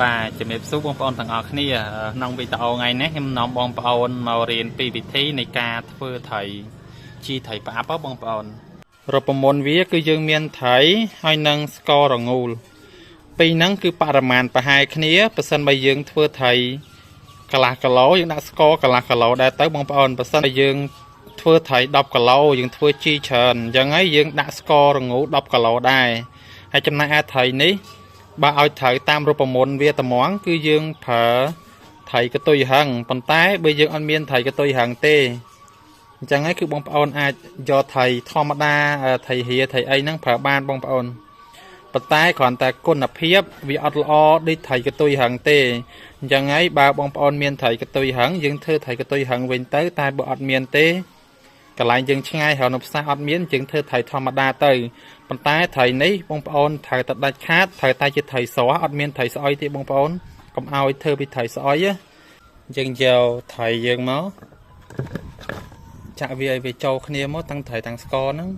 បាទជំរាបសួរបងប្អូនទាំងអស់គ្នាក្នុងវីដេអូថ្ងៃនេះខ្ញុំនាំបងប្អូនមករៀនពីវិធីនៃការធ្វើត្រីជីត្រីផ្អាប់ហ៎បងប្អូនរូបមន្តវាគឺយើងមានត្រីហើយនិងស្កររងូលពីរហ្នឹងគឺបរិមាណប្រហែលគ្នាប្រសិនបើយើងធ្វើត្រីកន្លះគីឡូយើងដាក់ស្ករកន្លះគីឡូដែរទៅបងប្អូនប្រសិនបើយើងធ្វើត្រី10គីឡូយើងធ្វើជីច្រើនអញ្ចឹងហើយយើងដាក់ស្កររងូល10គីឡូដែរហើយចំណែកឯត្រីនេះ បើឲ្យត្រូវតាមរូបមន្តវាត្មងគឺយើងប្រើត្រីកតុយហឹងប៉ុន្តែបើយើងអត់មានត្រីកតុយហឹងទេអញ្ចឹងហើយគឺបងប្អូនអាចយកត្រីធម្មតាត្រីហៀត្រីអីហ្នឹងប្រើបានបងប្អូនប៉ុន្តែគ្រាន់តែគុណភាពវាអត់ល្អដូចត្រីកតុយហឹងទេអញ្ចឹងហើយបើបងប្អូនមានត្រីកតុយហឹងយើងធ្វើត្រីកតុយហឹងវិញទៅតែបើអត់មានទេកន្លែងយើងឆ្ងាយហើយនៅផ្សារអត់មានយើងធ្វើត្រីធម្មតាទៅប៉ុន្តែត្រីនេះបងប្អូនត្រូវតែដាច់ខាតត្រូវតែជាត្រីស្រស់អត់មានត្រីស្អុយទេបងប្អូនកុំឲ្យធ្វើពីត្រីស្អុយណាយើងយកត្រីយើងមកចាក់វាឲ្យវាចូលគ្នាមកតាំងត្រីតាំងស្ករហ្នឹង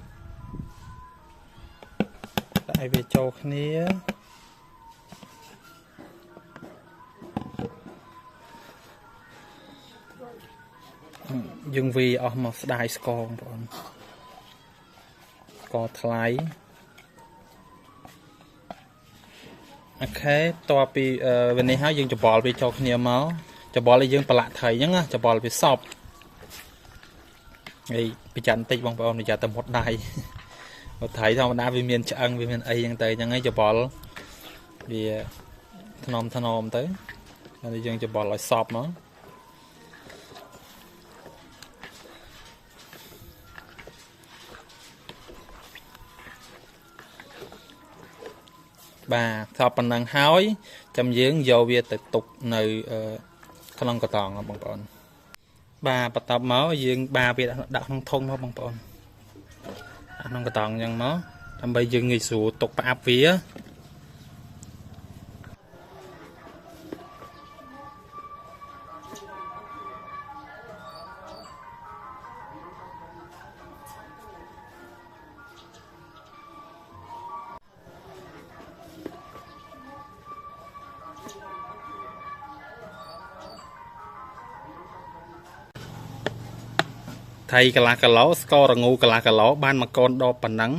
ដាក់ឲ្យវាចូលគ្នាយើងវាអស់មកស្ដាយស្ករបងប្អូនស្ករថ្លៃអូខេតពីวันនេះហើយយើងច្បល់វាចូលគ្នាមកច្បល់ឲ្យយើងប្រឡាក់ត្រីអញ្ចឹងណាច្បល់វាសពហើយប្រចាំតិចបងប្អូនប្រយ័ត្នតែមុតដៃបើត្រីធម្មតាវាមានឆ្អឹងវាមានអីអញ្ចឹងទៅអញ្ចឹងហើយច្បល់វាថ្នមថ្នមទៅហើយយើងច្បល់ឲ្យសពមកបាទសពប៉ុណ្ណឹងហើយចាំយើងយកវាទៅទុកនៅក្នុងកតងបងប្អូនបាទបន្ទាប់មកយើងបាវាដាក់ក្នុងធុងមកបងប្អូនដាក់ក្នុងកតងអញ្ចឹងមកដើម្បីយើងងាយស្រួលទុកផ្អាប់វាត្រីកន្លះគីឡូស្កររងូកន្លះគីឡូបានមួយកូនដបប៉ុណ្ណឹង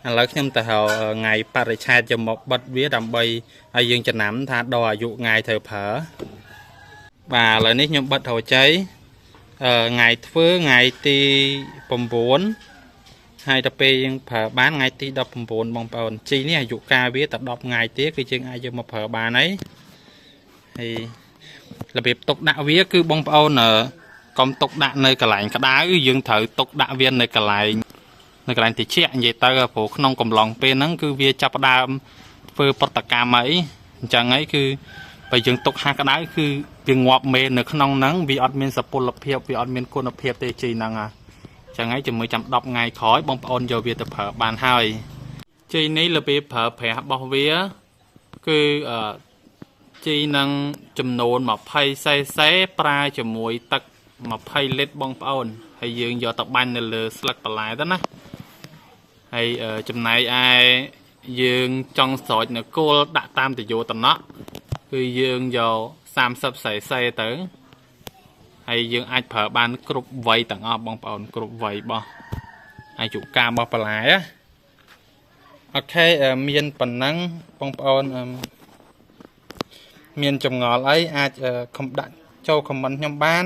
ឥឡូវខ្ញុំទៅហៅថ្ងៃបរិច្ឆេទយកមកបិទវាដើម្បីឲ្យយើងចំណាំថាដល់អាយុថ្ងៃត្រូវប្រើបាទឥឡូវនេះខ្ញុំបិទរជ័យថ្ងៃធ្វើថ្ងៃទី9ហើយដល់ពេលយើងប្រើបានថ្ងៃទី19បងប្អូនជីនេះអាយុកាលវាតែ10ថ្ងៃទេគឺយើងអាចយកមកប្រើបានហើយហើយរបៀបទុកដាក់វាគឺបងប្អូនកុំទុកដាក់នៅកន្លែងក្តៅយើងត្រូវទុកដាក់វានៅកន្លែងត្រជាក់និយាយទៅព្រោះក្នុងកំឡុងពេលហ្នឹងគឺវាចាប់ផ្ដើមធ្វើប្រតិកម្មអីអញ្ចឹងហើយគឺបើយើងទុកហាក្តៅគឺវាងាប់មេនៅក្នុងហ្នឹងវាអត់មានសុពលភាពវាអត់មានគុណភាពទេជីហ្នឹងអញ្ចឹងហើយជាមួយចាំ10ថ្ងៃក្រោយបងប្អូនយកវាទៅប្រើបានហើយជីនេះរបៀបប្រើប្រាស់របស់វាគឺជីនឹងចំនួន20 cc ប្រើជាមួយទឹក20លីត្របងប្អូនហើយយើងយកទៅបាញ់នៅលើស្លឹកបន្លែទៅណាហើយចំណែកឯយើងចង់ស្រោចនៅគល់ដាក់តាមតយោតំណក់គឺយើងយក30 cc ទៅហើយយើងអាចប្រើបានគ្រប់វ័យទាំងអស់បងប្អូនគ្រប់វ័យរបស់អាយុកាលរបស់បន្លែណាអូខេមានប៉ុណ្ណឹងបងប្អូនមានចម្ងល់អីអាចខំដាក់ចូលខមមិនខ្ញុំបាន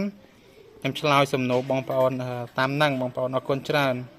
ខ្ញុំឆ្លើយសំណួរបងប្អូនតាមហ្នឹងបងប្អូនអរគុណច្រើន។